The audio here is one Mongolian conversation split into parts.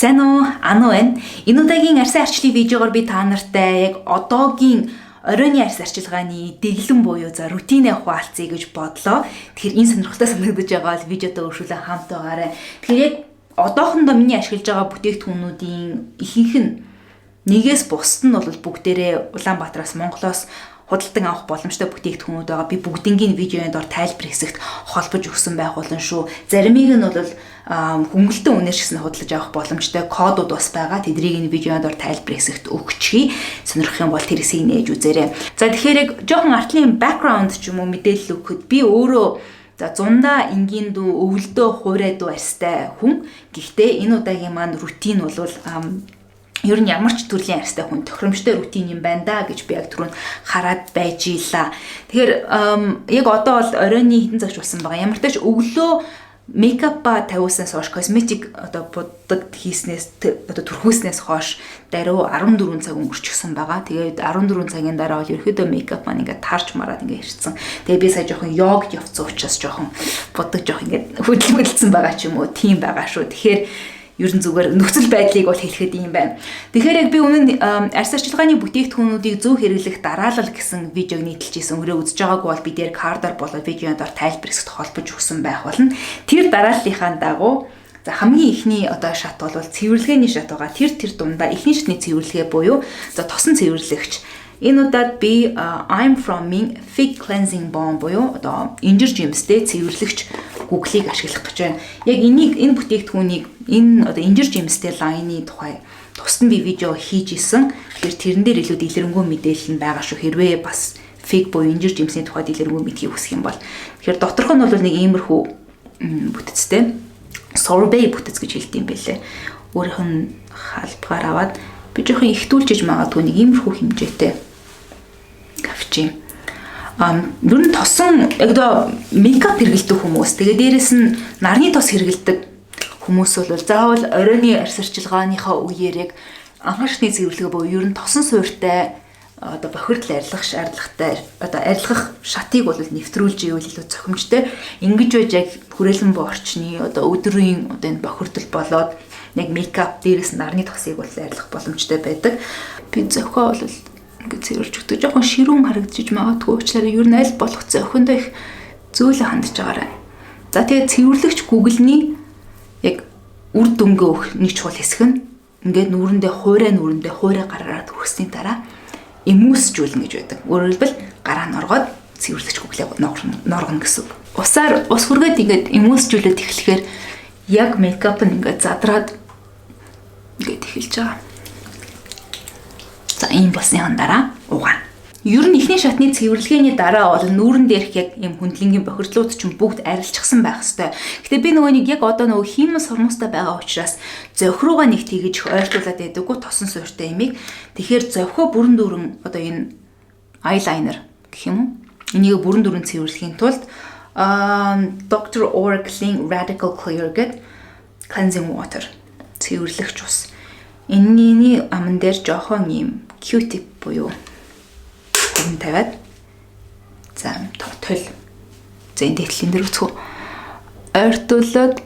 Сайн уу? Ану байна. Энэ удаагийн арьсан арчлалын видеогоор би та нартай яг одоогийн оройн арьс арчилгааны дэглэм буюу за routine ээ хуваалцъя гэж бодлоо. Тэгэхээр энэ сонирхолтой санагдаж байгаа бол видеодоо өршүүлэн хамт байгаарай. Тэгэхээр яг одоохондоо миний ашиглаж байгаа бүтээгдэхүүнүүдийн ихэнх нь, нэгээс бусд нь бол бүгдээрээ Улаанбаатараас, Монголоос худалдан авах боломжтой бүтээгдэхүүнүүд байгаа. Би бүгднийг видеоны доор тайлбар хэсэгт холбож өгсөн байх болно шүү. Заримыг нь бол хөнгөлтөн үнээр ч гэсэн худалдаж авах боломжтой кодууд бас байгаа. Тэднийг нь видеоны доор тайлбар хэсэгт өгчихье. Сонирхох юм бол тэр хэсгийг нээж үзээрэй. За, тэгэхээр яг жоохон артлын background ч юм уу мэдээлэл өгөхөд би өөрөө за зундаа энгийн дүү, өвөлдөө хуурай дүү арьстай хүн. Гэхдээ энэ удаагийн маань routine бол ер нь ямар ч төрлийн арьстай хүн тохиромжтой routine юм байна да гэж би яг түрүүн хараад байж илаа. Тэгэхээр яг одоо бол оройны хэдэн цагч болсон байгаа. Ямар ч тач өглөө makeup аа тавиулснаас хойш, косметик одоо будаг хийснээс, одоо түрхүүснээс хойш даруй 14 цаг өнгөрчихсөн байгаа. Тэгээд 14 цагийн дараа бол ерөөхдөө makeup маань ингээд тарж мараад ингээд ирсэн. Тэгээд би сая жоохон йогд явцсан учраас жоохон будаг жоох ингээд хөдөлмөрлөсөн байгаа ч юм уу, тийм байгаа шүү. Тэгэхээр ер нь зүгээр нөхцөл байдлыг бол хэлэхэд юм байна. Тэгэхээр яг би өмнө нь арьс арчилгааны бүтээгдэхүүнүүдийг зөв хэрэглэх дараалал гэсэн видеог нийтэлж исэн. Өрөө үзэж байгаагүй бол би дээр card аар болоод видеоны доор тайлбар хэсэгт холбож өгсөн байх болно. Тэр дарааллынхаа дагуу за хамгийн эхний одоо шат бол цэвэрлэгээний шат байгаа. Тэр дундаа эхний шатны цэвэрлэгээ буюу за тосон цэвэрлэгч. Энэ удаад би I'm From-ийн Fig Cleansing Balm буюу одоо инжир жимстэй цэвэрлэгч гүглийг ашиглах гэж байна. Яг энийг, энэ бүтээгдэхүүнийг, энэ одоо инжир жимстэй line ы тухай тусад нь би видео хийж исэн. Тэгэхээр тэрэн дээр илүү дэлгэрэнгүй мэдээлэл нь байгаа шүү. Хэрвээ бас fig буюу инжир жимсний тухай дэлгэрэнгүй мэдхийг хүсэх юм бол. Тэгэхээр доторх нь бол нэг иймэрхүү бүтэцтэй. Sorbet бүтэц гэж хэлдэг юм байлээ. Өөрийнх нь халбгаар аваад би жоохон ихтүүлжиж магадгүй, нэг иймэрхүү хэмжээтэй авчийн. Ер нь тосон яг доо makeup хэрэглэдэг хүмүүс, тэгээ дээрэс нь нарны тос хэрэглэдэг хүмүүс бол заавал оройн арьс арчилгааныхаа үеэр яг анхан шатны цэвэрлэгээ буюу ер нь тосон суурьтай одоо бохирдол арилгах шаардлагатай, одоо арилгах шатыг бол нэвтрүүлж ивэл илүү зохимжтой. Ингэж байж яг хүрээлэн буй орчны одоо өдрийн одоо энэ бохирдол болоод яг makeup, дээрээс нарны тосыг бол арилгах боломжтой байдаг. Би зохио бол ингээд цэвэрлж өгдөг. Жоохон ширүүн харагдчих магадгүй. Уучлаарай. Ер нь аль болох зохиндоо их зөөлөн хандж байгаарай. За, тэгээд цэвэрлэгч гүгэлний яг үр дүнгээ өгөх нэг чухал хэсэг нь ингээд нүүрэндээ хуурай, нүүрэндээ хуурай гараараа түрхсэний дараа эмүүлсжүүлнэ гэж байдаг. Өөрөөр хэлбэл гараа норгоод цэвэрлэгч гүглээ норгоно гэсэн үг. Усаар ус хүргээд ингээд эмүүлсжүүлээд эхлэхээр яг makeup нь ингээд задраад ингээд эхэлж байгаа. За, ийм болсныхан дараа угаана. Ер нь эхний шатны цэвэрлэгээний дараа бол нүүрэн дээрх яг ийм хүндлэнгийн бохирдлууд ч бүгд арилчихсан байх хэвээр. Гэтэ би нөгөө нэг яг одоо нөгөө хиймэл сормуустай байгаа учраас зовх руугаа нэг тэгэж их ойртуулад байдаггүй тосон суурьтай имийг. Тэгэхээр зовхоо бүрэн дүүрэн одоо энэ eyeliner гэх юм уу? Энийг бүрэн дүүрэн цэвэрлэхийн тулд Dr. Oracle-ийн Radical Clear гэдэг cleansing water, цэвэрлэгч ус. Энэний аман дээр жоохон ийм Q-tip буюу хөрөн тавиад, за, тол, за, энэ дэхлийн дээр өцгөө ойртуулаад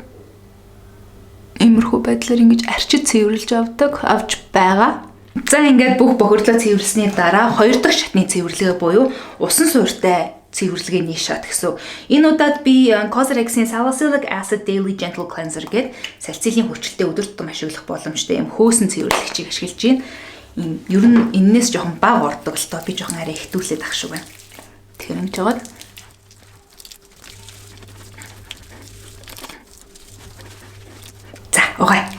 иймэрхүү байдлаар ингэж арчиж цэвэрлж авдаг, авч байгаа. За, ингээд бүх бохирдлоо цэвэрлсэний дараа хоёр дахь шатны цэвэрлэгээ буюу усан суурьтай цэвэрлэгээний шат гэсэн. Энэ удаад би Cosrx-ийн Salicylic Acid Daily Gentle Cleanser гэдэг салицилын хүчлэлтэй өдөр тутам ашиглах боломжтой юм хөөсөн цэвэрлэгчийг ашиглаж байна. Ийм ер нь эннээс жоохон бага ордог л тоо, би жоохон арай ихтүүлээд ах шиг байна. Тэгэхээр ингэж жагаад. За, угаая.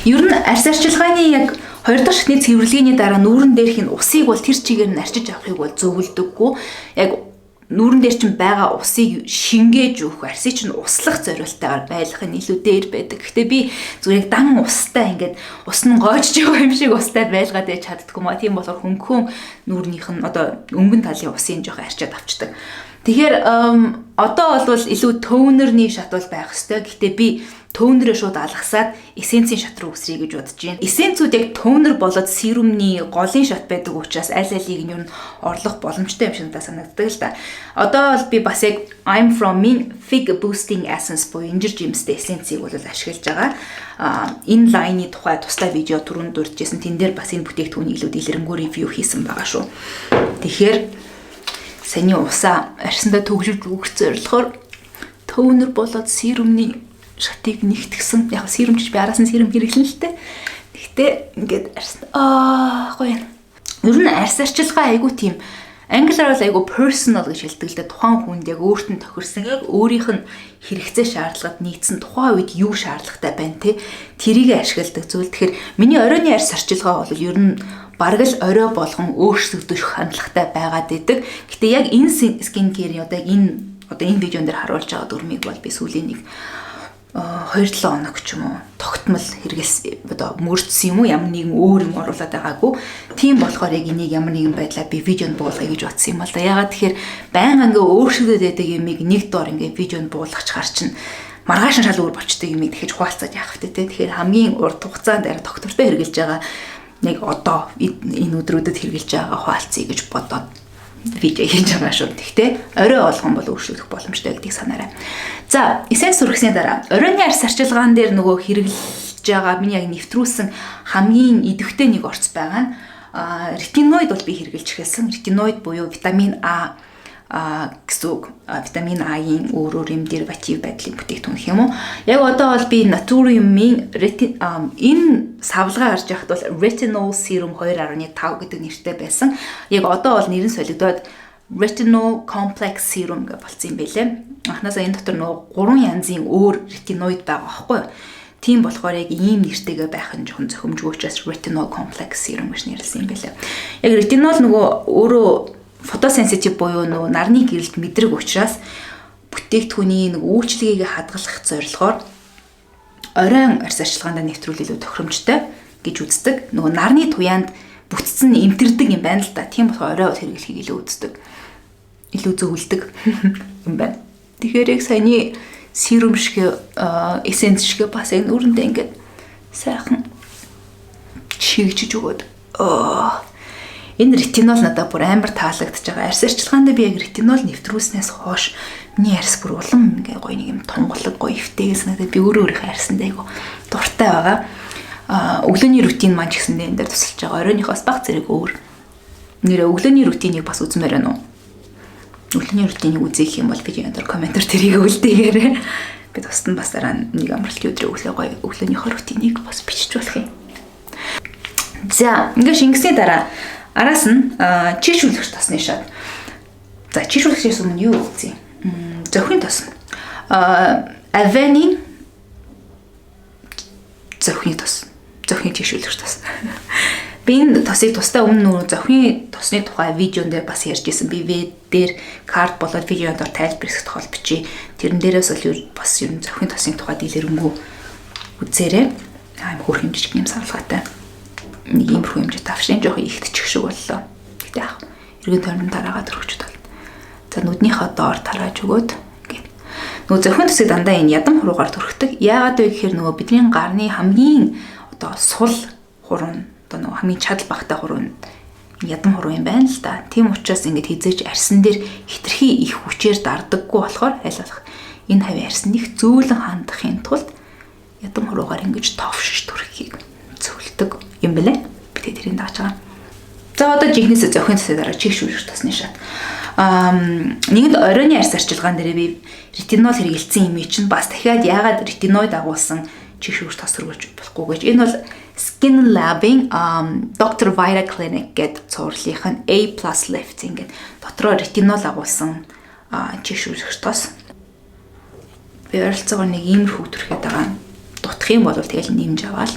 Ер нь арьс арчилгааны яг хоёр дахь шатны цэвэрлэгээний дараа нүүрэн дээрх энэ усыг бол тэр чигээр нь арчиж авахыг бол зөвлөдөггүй. Яг нүүрэн дээр чинь байгаа усыг шингээж өгөх, арьсыг чинь услах зориултайгаар байлгах нь илүү дээр байдаг. Гэхдээ би зүгээр яг дан устай ингээд ус нь гоожж байгаа юм шиг устай байлгаад байж чаддаггүй маа. Тийм болохоор хөнгөн нүүрнийх нь одоо өнгөн талын усыг жоохон арчаад авчдаг. Тэгэхээр одоо бол илүү toner ны шат бол байх ёстой. Гэхдээ би toner ээ шууд алгасаад essence ийн шат руу үсрий гэж бодож байна. Essence үүд яг toner болоод serum ны голын шат байдаг учраас аль алийг нь юу н орлох боломжтой юм шиг надад санагддаг л да. Одоо бол би бас яг I'm From-ийн Fig Boosting Essence буюу инжир жимстэй essence ийг бол ашиглаж байгаа. А энэ line ы тухай тусдаа видео түрүүнд дурджсэн. Тэн дээр бас энэ бүтээгдэхүүнийг илүү дэлгэрэнгүй review хийсэн байгаа шүү. Тэгэхээр саяны усаа арьсандаа төгжиж өгөх зорилгоор toner болоод serum ны шатыг нэгтгсэн. Яг serum ч би араас нь serum хэрэглэн л дээ. Гэхдээ ингээд арьсан гоё юм. Ер нь арьс арчилгаа айгу тийм, англиар бол айгу personal гэж хэлдэг л дээ. Тухайн хүнд яг өөрт нь тохирсон, яг өөрийнх нь хэрэгцээ шаардлагад нийцсэн, тухайн үед юу шаардлагатай байна те, тэрийг ашигладаг зүйл. Тэгэхээр миний оройн арьс арчилгаа бол ер нь бараг л орой болгон өөрчлөгдөх хандлагатай байгаад идэг. Гэтэ яг энэ skin care-ийн одоо энэ видеон дээр харуулж байгаа дүрмийг бол би сүүлийн нэг 2-7 хоног ч юм уу тогтмол хэрэгэлс одоо мөрдсөн юм уу, ямар нэгэн өөр юм оруулаад байгаагүй. Тийм болохоор яг энийг ямар нэгэн байдлаар би видеонд буулгая гэж бодсон юм бол да. Ягаад тэгэхээр байнга ингээ өөрчлөгдөд байдаг юмыг нэг дор ингээ видеонд буулгачихар чинь маргааш нь шал өөр болчтой юмыг тэгэж хуваалцаад яах вэ те. Тэгэхээр хамгийн урт хугацаанд арай тогтвортой хэрэгжилж байгаа, нэг одоо энэ өдрүүдэд хэрэгжилж байгаа хуваалцъя гэж бодоод видео хийж байгаа шүү. Гэхдээ орой болгон бол өөрчлөгдөх боломжтой гэдгийг санаарай. За, essence түрхсэний дараа оройн арьс арчилгаан дээр нөгөө хэрэглэж байгаа миний яг нэвтрүүлсэн хамгийн идэвхтэй нэг орц байгаа нь retinoid бол би хэрэглэж эхэлсэн. Retinoid буюу витамин А гэсэн үг. Витамин А-ийн өөр өөр юм дериватив байдлын бүтээгдэхүүн гэх юм уу. Яг одоо бол би Naturium-ийн энэ савлгаа гарч байхад бол Retinol Serum 2.5 гэдэг нэртэй байсан. Яг одоо бол нэр нь солигдоод Retinol Complex Serum гэж болсон юм байлээ. Анхнаасаа энэ дотор нөгөө гурван янзын өөр retinoid байгаа байхгүй юу? Тийм болохоор яг ийм нэртэйгээ байх нь жоохон зохимжгүй учраас Retinol Complex Serum гэж нэрлэсэн юм байлээ. Яг ретинол нөгөө өөрөө photosensitive буюу нөгөө нарны гэрэлд мэдрэг учраас бүтээгдэхүүний нэг үйлчилгээг хадгалах зорилгоор оройн арьс арчилгаанд нэвтрүүл илүү тохиромжтой гэж үздэг. Нөгөө нарны туяанд бүтцэн эмтэрдэг юм байна л да. Тийм болохоор орой хэрэглэхийг илүү үздэг. Илүү зөвлөдөг юм байна. Тэгэхээр яг саяны serum шиг, essence шиг бас яг нүрэндээ ингээд сайхан чигжиж өгөөд. Энэ ретинол надад бүр амар таалагдчихж байгаа. Арьс арчилгаанд би яг ретинол нэвтрүүлснээс хойш миний арьс бүр улам ингээ гоё нэг юм тунгалаг, гоё эвтэйгээс санагдаад би өөрөө өөрийнхөө арьсанд айгу дуртай байгаа. А өглөөний routine маань ч гэсэндээ энэ дээр тусалж байгаа. Оройныхоос баг зэрэг өөр. Нэрээ өглөөний routine ийг бас үзмээр байна уу? Өглөөний routine ийг үзэх юм бол видеоны дор комментар тэрийг үлдээгээрэй. Би тусад нь бас дараа нэг амралтын өдрөө өглөө гоё өглөөнийхөө routine ийг бас бичиж болох юм. За, ингээ шингэсний дараа араас нь чийгшүүлэгч тосны шат. За, чийгшүүлэгчээс өмнө юу үзье? Зохины тос. Avene зохины тос. Зохины чийгшүүлэгч тос. Би энэ тосыг тусдаа өмнө нөгөө зохины тосны тухай видеон дээр бас ярьж исэн. Би В дээр карт болоод видеонд дор тайлбар хэсэгт холбочих. Тэрэн дээрээс бол бас ер нь зохины тосны тухай дэлгэрэнгүй үзээрэй. Аим хөөх юм жижиг юм савлгаатай. Нэг иймэрхүү хэмжээтэй авшин жоох ихтчих шиг боллоо. Гэтэ яах. Эргэн тойрон тараагаад өргөчд бол. За, нүднийхээ доор тарааж өгөөд ингээд. Нөгөө зохин тосыг дандаа энэ ядам хуруугаар түрхдэг. Яагаад вэ гэхээр нөгөө бидний гарны хамгийн одоо сул хуруу, одоо нөгөө хамгийн чадал багтай хуруу ядам хуруу юм байна л да. Тийм учраас ингээд хизээч арьсан дээр хитрхи их хүчээр дардаггүй болохоор аль болох энэ хавийн арьсан их зөөлөн хандахын тулд ядам хуруугаар ингэж товшиж түрххийг зөвлөдөг юм бэлээ. Би тэгээ тэрийг дааж байгаа. За, одоо жинхнээсээ зохин тосны дараа чийгшүүлэгч тосны шат. Нэгэнд оройн арьс арчилгаан дээр би ретинол хэрэгэлсэн юм чинь бас дахиад яагаад retinoid агуулсан чийгшүүлэгч тос хэрэглэж болохгүй гэж. Энэ бол Skin Lab-ийн Dr. Vita Clinic гэдэг цувралынх нь A+ Lift ингээд дотроо ретинол агуулсан чийгшүүлэгч тос. Би ойролцоогоор нэг иймэрхүү түрхэд байгаа. Дутах юм бол тэгэл нэмж аваал.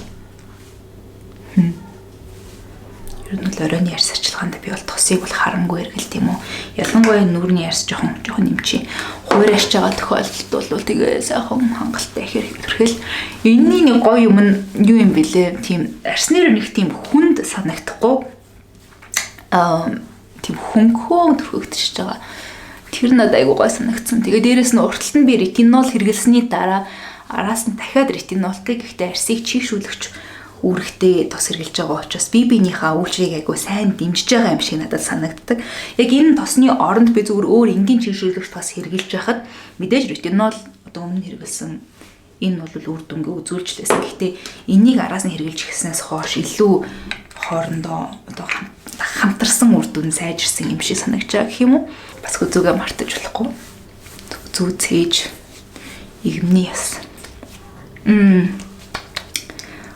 Ер нь бол оройн арьс арчилгаанд би бол тосыг бол харангүй эргэлт юм уу. Ялангуяа нүрний арьс жоохон жоохон нэмчи. Хуурайшж байгаа тохиолдолд бол тэгээ сайхан хангалттай ихээр түрхэл. Энэний нэг гоё юм нь юу юм бэлээ? Тийм арьсны нэг тийм хүнд санагдахгүй. Тийм хөнгөхөө түрхэгдчихэж байгаа. Тэр надад айгуу гой санагдсан. Тэгээ дээрэс нь урталт нь би ретинол хэрэглэсний дараа араас нь дахиад ретинолтой, гэхдээ арьсыг чийгшүүлэгч үүрэгтэй тос хэрэглэж байгаа учраас бие биенийхээ үйлчлэгийг айгуу сайн дэмжиж байгаа юм шиг надад санагддаг. Яг энэ тосны оронд би зүгээр өөр энгийн чийгшүүлэгч тос хэрэглэж байхад мэдээж ретинол одоо өмнө хэрэглэсэн энэ бол үр дүнгээ үзүүлжлээсэн. Гэхдээ энийг араас нь хэрэглэж эхэлснээс хойш илүү хоорондоо одоо хамтарсан үр дүн сайжирсан юм шиг санагдаж байгаа гэх юм уу? Бас зүгээ мартаж болохгүй. Зүү цээж игмний яс.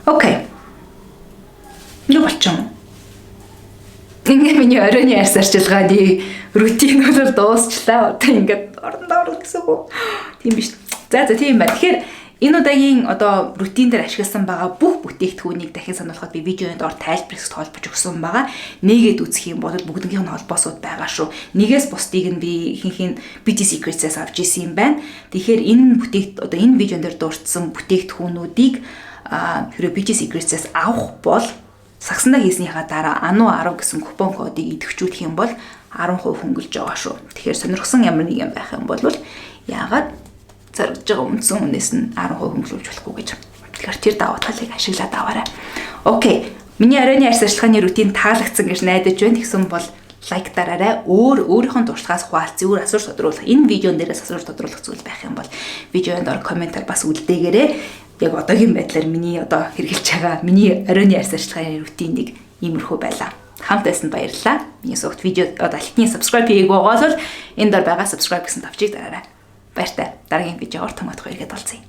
Okay. Юу болчих юм? Ингээ миний оройн арьс арчилгааны routine бол дуусчлаа. Одоо ингээд орондоо орно гэсэн үг үү? Тийм биш. За, тийм байна. Тэгэхээр энэ удаагийн одоо routine дээр ашигласан байгаа бүх бүтээгдэхүүнийг дахин сануулхад би видеоны доор тайлбар хэсэгт холбож өгсөн байгаа. Нээгээд үзэх юм бол бүгднийх нь холбоосууд байгаа шүү. Нэгээс бусдыг нь би ихэнх нь Beauty Secrets-ээс авч исэн юм байна. Тэгэхээр энэ одоо энэ видеон дээр дурдсан бүтээгдэхүүнүүдийг хэрвээ Beauty Secrets-ээс авах бол сагсандаа хийснийхаа дараа АНУ 10 гэсэн купон кодыг идэвхжүүлэх юм бол 10% хөнгөлж байгаа шүү. Тэгэхээр сонирхсан ямар нэгэн байх юм бол яагаад зарж байгаа үндсэн үнээс нь 10% хөнгөлүүлж болохгүй гэж. Тэгэхээр тэр давуу талыг ашиглаад аваарай. Okay. Миний оройн арьс арчилгааны routine таалагдсан гэж найдаж байна. Тэгсэн бол like дараарай. Өөрийнхөө туршлагаас хуваалцъя, өөр асууж тодруулах. Энэ видеон дээрээс асууж тодруулах зүйл байх юм бол видеонд дор comment аар бас үлдээгээрэй. Яг одоогийн байдлаар миний одоо хэрэглэж байгаа миний оройн арьс арчилгааны routine ийг иймэрхүү байлаа. Хамт байсанд баярлалаа. Миний сувагт видео одоо альтны subscribe хийгээгүй бол энэ дор байгаа subscribe гэсэн товчийг дараарай. Баяртай. Дараагийн видеогоор томоодох эргээд уулзъя.